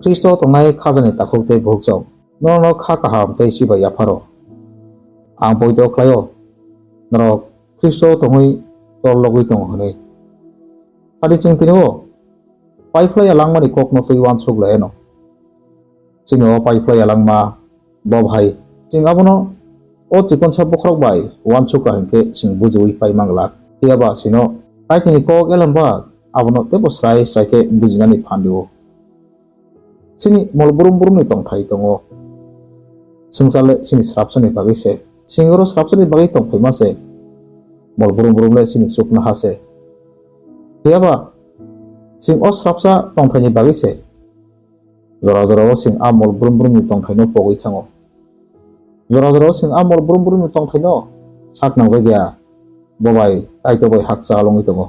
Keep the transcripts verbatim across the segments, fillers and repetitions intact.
Khristo tongnai khajani takhuk tei bukhukchong, norokno kha kaham tei chibai yapharo. Ang poito khlaio, norok Khristo tongwi torlogwi tongo hwnwi. Phadi chwng tini o paiphlaiya langmani kokno twi uansuk laiano. Chini o paiphlaiya langma bo bahai. Chwng abono o chikonsa bokhorok bai uansuk ka hinkhe chwng bujiwi pai manglak. Phiyaba chwngno Kaitorni kok elembak abono teibo srai srai khe bujinani phan rio. Chini mol brum brumni tongthai tongo. Swngchar le chini srapsani bagwi se. Chwng oro srapsani bagwi tongphaima se. Mol brum brum le chini chuknoha se. Phiyaba chwng o srapsa tongthaini bagwi se. Jora jorao chwng a mol brum brumni tongthaino pogwi thango. Jora jorao chwng a mol brum brumni tongthaino sak nangjak ya, bo bai Kaitor bai hakchal wngwi tongo.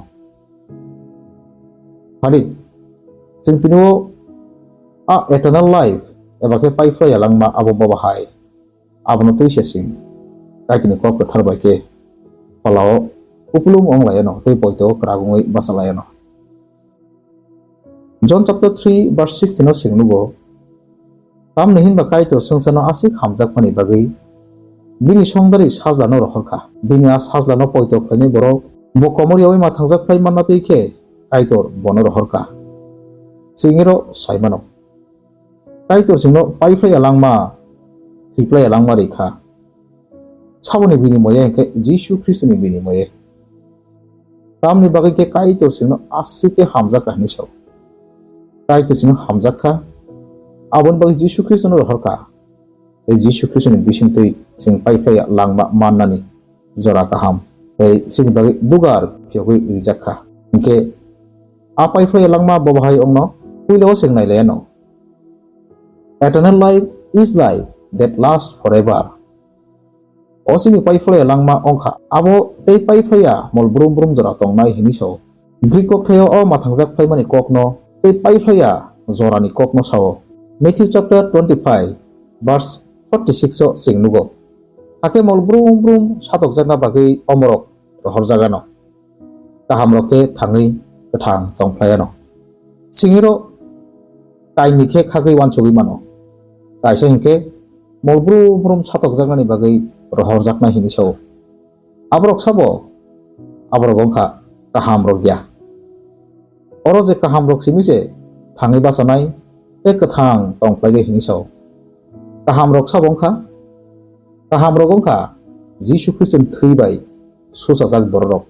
Phadi, chwng tini o a eternal life eba khe paiphlaiya langma abo bo bahai. Abono twi se chwng Kaitorni kok kwthar bai khe pholao kupulung wng laiano tei poito kwrak wngwi bacha laiano. John chapter three verse sixteen o chwng nugo, tamni hinba Kaitor swngcharno aswk hamjakmani bagwi bini songdari sajlano rohorkha. Bini a sajlano poito khlainai borok bo komor yaui mathangjak phlai manna twi khe Kaitor bono rohorkha. Chwng iro sai mano. Kaitor chwngno paiphlaiya langma, thwiphlaiya langma rikha. Saboni binimoye hinkhe Jisu Khristoni binimoye. Tamni bagwi khe Kaitor chwngno aswk khe hamjakha hinwi sao. Kaitor chwngno hamjakha, aboni bagwi Jisu Khristono rohorkha. Tei Jisu Khristoni bisingtwi chwng paiphlaiya langma mannani jora kaham tei chini bagwi bugar phiyogwi rijakkha. Hinkhe a paiphlaiya langma bo bahai wngno puilao chwng nailaiano. Eternal life is life that lasts forever. O chini paiphlaiya langma wngkha, abo tei paiphlaiya mol brum brum jora tongnai hinwi sao. Greek kokthaio o mathangjak phlaimani kokno tei paiphlaiya jorani kokno sao. Matthew chapter twenty-five verse forty-six o chwng nugo. Hakhe mol brum brum satokjakna bagwi omorok rohorjagano. Kahamrok khe thangwi kwthang tongphlaiano. Singiro kaini khe khagwi uansugwi mano. Kaisa hinkhe mol brum brum satokjaknani bagwi rohorjaknai hinwi sao. Aborok sabo? Aborok wngkha kahamrok ya. Oro je kahamrok simi se thangwi bachanai tei kwthang tongphlai de hinwi sao. Kahamrok sabo wngkha? Kahamrok wngkha Jisu Khristoni thwi bai suchajak bororok.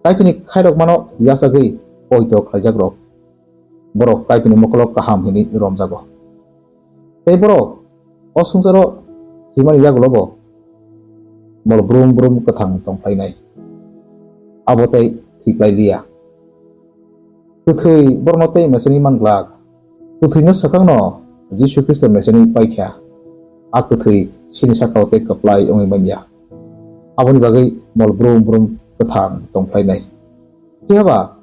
Kaitorni khairokmano yachagwi poito khlaijakrok. Borok Kaitorni mokolo kaham hinwi romjago. Tei borok o swngcharo thwimani yagulo bo mol brum brum kwthang tongphlainai. Abo tei thwiphlai liya. Kwthwi borokno tei meseni man glak. Kwthwino swkangno Jisu Khristo meseni paikha. A kwthwi chini sakao tei kwplai wngwi manya. Aboni bagwi mol brum brum kwthang tongphlainai. Phiya ba,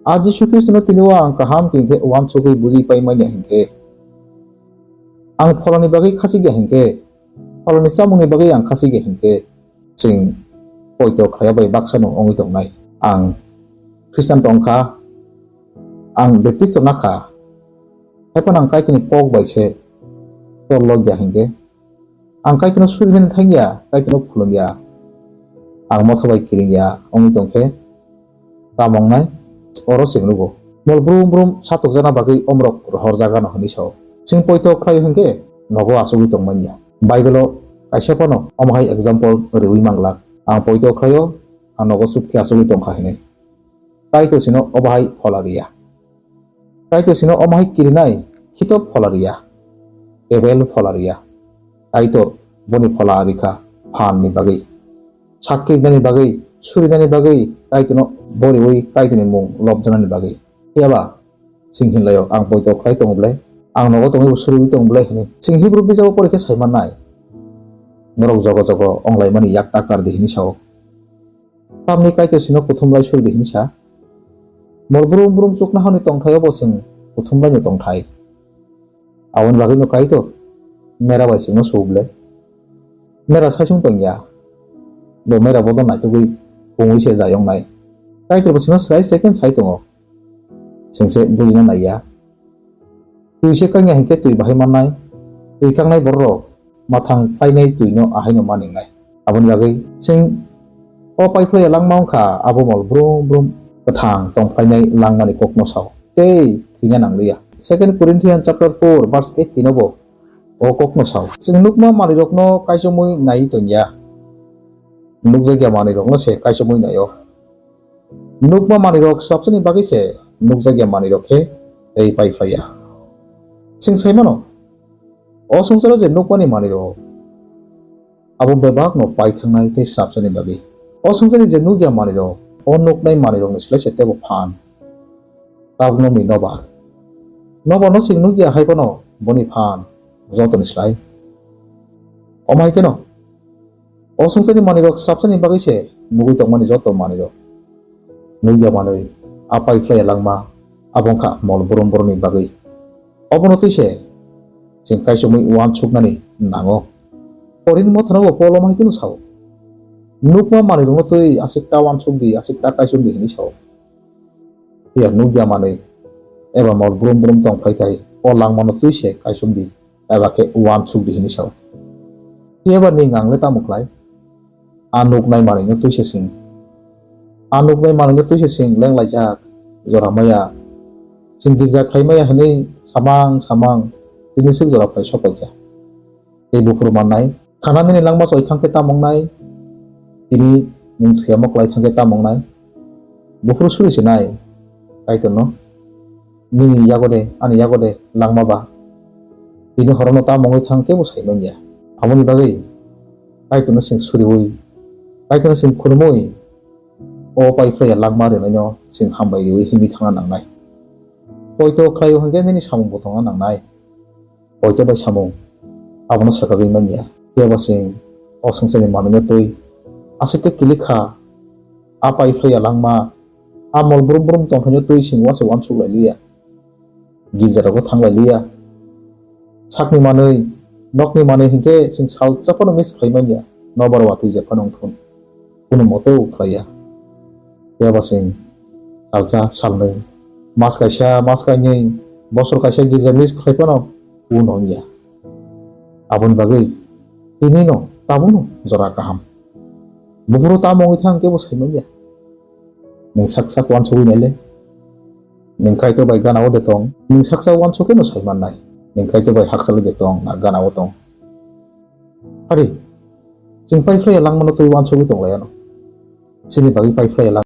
a Jisu Khristono tini o ang kaham khe uansugwi buji pai manya hinkhe, ang pholani bagwi khachikya hinkhe, pholani chamungni bagwi ang khachikya hinkhe, chwng poito khlaiya bai baksano wngwi tongnai. Ang Khristan tongkha, ang Baptist nakha, haiphano ang Kaitorni kok bai se torlokya hinkhe, ang Kaitorno surinani thangya, Kaitorno khulumya, ang motha bai kiringya wngwi tongkhe, tamo wngnai? Oro chwng nugo. Mol brum brum satokjakna bagwi omorok rohorjagano hinwi sao. Chwng poito khlaio hinkhe nogo achugwi tongmanya. Bible-o kaisa phano omo hai example riwi manglak. Ang poito khlaio, ang nogo chupkhe achugwi tongkha hinwi. Kaitor chwngno obo hai phola riya. Kaitor chwngno omo hai kirinai, khito phola riya. Abel phola riya. Kaitor boni phola rikha phanni bagwi. Sak kirinani bagwi, surinani bagwi, Kaitorno boriwi Kaitorni mung lobjaknani bagwi. Phiyaba, chwng hinlaio, ang poito khlai tongo ble, ang nogo tongwibo suriwi tongo ble hinwi. Chwng Hibru bijabo porikhe saimannai. Norok jogo jogo wnglaimani yak takar di hinwi sao. Tamni Kaitor chwngno kuthumlai suri di hinwi sa. Mol brum brum chuknohani tongthaio bo chwng kuthumlaino tongthai. Aboni bagwino Kaitor mera bai chwngno subo ble. Mera saisung tongya. Bo mera bodo naitugwi pungwi se jayongnai. Kaitor bo chwngno srai srai khe sai tongo. Chwngse bujina naiya. Twi se kangya hinkhe twi bahai mannai, twi kangnai bororok mathang phlainai twino ahaino maningnai. Aboni bagwi chwng o paiphlaiya langma wngkha abo mol brum brum kwthang tongphlainai langmani kokno sao tei thwina nangliya. Second Corinthians chapter four verse eighteen o bo o kokno sao. Chwng nukma manwirokno kaichomwi naiwi tongya, nukjakya manwirokno se kaichomwi naio. Nukma manwirok swrapsani bagwi se nukjakya manwirok khe tei paiphlaiya. Chwng sai mano, o swngcharo je nukmani manwirok abo bebakno paithangnai tei swrapsani bagwi. O swngcharni je nukya manwirok, o nuknai manwirokni slai se teibo phan. Tabukno wngwi nobar. Nobarno chwng nukya hai phano boni phan jotoni slai. Omo hai kheno, o swngcharni manwirok swrapsani bagwi se nugwi tongmani joto manwirok. Nukya manwi a paiphlaiya langma abo wngkha mol brum brumni bagwi. Obono twi se chwng kaichomwi uansuknani nango. Korinth mothano bo Polo hai kheno sao, "Nukma manwirokno twi aswk ta uansuk di, aswk ta kaichom di," hwnwi sao. Phiya nukya manwi eba mol brum brum tong phai thai, o langmano twi se kaichom di, eba khe uansuk di hwnwi sao. Phiya ba ning ang le tamo khlai? A nuknai manwino twi se chwng, a nuknai manwino twi se chwng lenglaijak, jora maya, chwng girja khlai maya hwnwi samang samang tini swk jora phai sok paikha. Tei buphuru mannai, khana nini langma choi thang khe tamo wngnai, tini nwng thuyamo klai thang khe tamo wngnai? Buphuru suri se nai Kaitorno, nini yago de, ani yago de langma ba, tini horono tamo wngwi thang kebo sai manya. Aboni bagwi Kaitorno chwng suriwi, Kaitorno chwng khulumwi, o paiphlaiya langma rwnaino chwng hambai riwi himwi thangna nangnai. Poito khlaio hwnkhe nini samung bo tongna nangnai. Poito bai samung abono swkagwi manya. Phiya ba chwng o swngcharni manwino twi aswk khe kilik kha, a paiphlaiya langma, a mol brum brum tongphaino twi chwng uansa uansuk lai liya. Girjarogo thang lai liya. Sakni manwi, nokni manwi hinkhe chwng salsa phano miss khlai manya, nobar watwi je phano wngthun. Kunu mote o khlaiya. Phiya ba chwng salsa, salnwi, mas kaisa, mas kainwi, bosor kaisa girja miss khlai phano kunu wngya. Aboni bagwi tinino tabukno jora kaham. Buphuru tamo wngwi thang kebo sai manya. Nwng sak sak uansugwi naile. Nwng Kaitor bai gana-o de tong. Nwng sak sak uansuk kheno sai mannai. Nwng Kaitor bai hakchalwi de tong, na gana-o tong. Ari, chwng paiphlaiya langmano twi uansugwi tong lai ano. Chini bagwi paiphlaiya